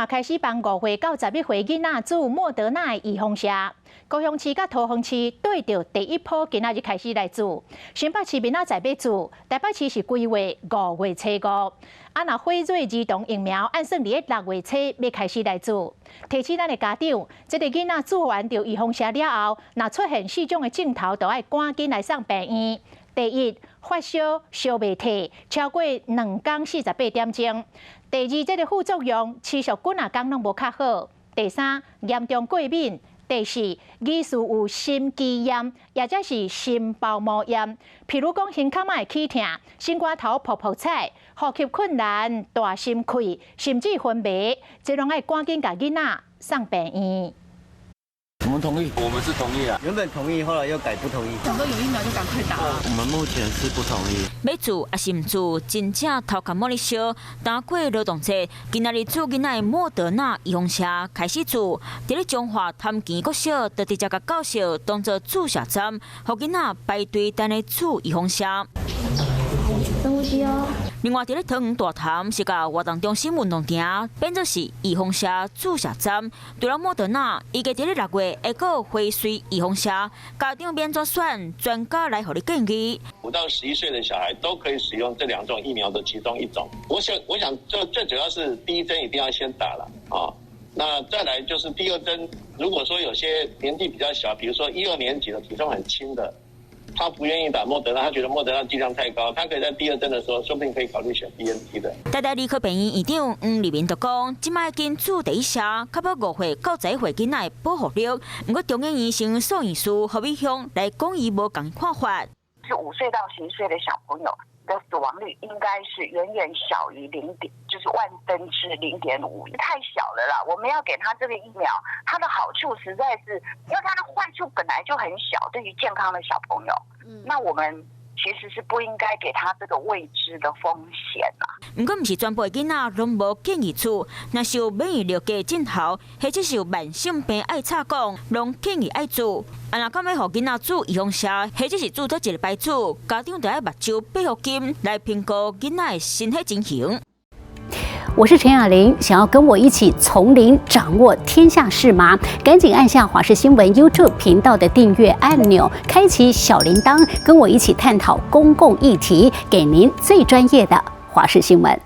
嘛開始幫5歲到11歲囡仔注莫德納的預防射。高雄市佮桃園市對著第一波今仔日開始來注，新北市明仔載欲注，台北市是規劃5月初五。啊，若輝瑞兒童疫苗按算佇6月初欲開始來注。提醒咱的家長，這个囡仔注完著預防射了後，若出現四種的症頭，就愛趕緊來送病院。第一，發燒燒袂退，超過2工48點鐘。第二，這个副作用持續幾若工攏無較好。第三，嚴重過敏。第四，疑似有心肌炎，抑者是心包膜炎，譬如講胸腔會起疼、心肝頭噗噗彩、呼吸困難、大心潰，甚至昏迷，這攏愛趕緊共囡仔送病院。我們同意，我們是同意啊。原本同意，後來又改不同意。想說有疫苗就趕快打。我們目前是不同意。欲注抑是毋注，真正頭殼耄咧燒。剛過勞動節，今仔日注囡仔的莫德納預防射開始注，佇咧彰化潭墘國小，就直接共教授當做注射站，予囡仔排隊等咧注預防射。深呼吸哦。另外，佇咧桃園大潭是共活動中心運動場變做是預防射注射站。除了莫德納，預計佇咧6月會閣有輝瑞預防射，家長欲按怎選，專家來予你建議。 5到11歲的小孩都可以使用這兩種疫苗的其中一種。我想，最主要是第一針一定要先打了啊。那再來就是第二針，如果說有些年紀比較小，比如說一二年級的體重很輕的，他不願意打莫德納，他覺得莫德納劑量太高，他可以在第二針的時候，說不定可以考慮選 BNT 的。台大兒科病院院長黃立明就講，這擺已經注第一射，確保5歲到11歲囡仔的保護力。毋過中研院生數院士何美鄉來講，伊無仝看法。是5歲到11歲的小朋友的死亡率應該是遠遠小於零點，就是萬分之0.5，太小了啦。我們要給他這個疫苗，它的好處實在是，因為它的壞處本來就很小，對於健康的小朋友，那我們其實是不應該給他這個未知的風險啦。毋過，毋是全部的囡仔攏無建議注，若是有免疫力低症頭，或者是有慢性病愛插管，攏建議愛注。啊，若講欲予囡仔注預防射，或者是注佗一个牌子，家長著愛目睭八福金來評估囡仔的身體情形。我是陳雅玲，想要跟我一起從零掌握天下事嗎？趕緊按下華視新聞 YouTube 頻道的訂閱按鈕，開啟小鈴鐺，跟我一起探討公共議題，給您最專業的華視新聞。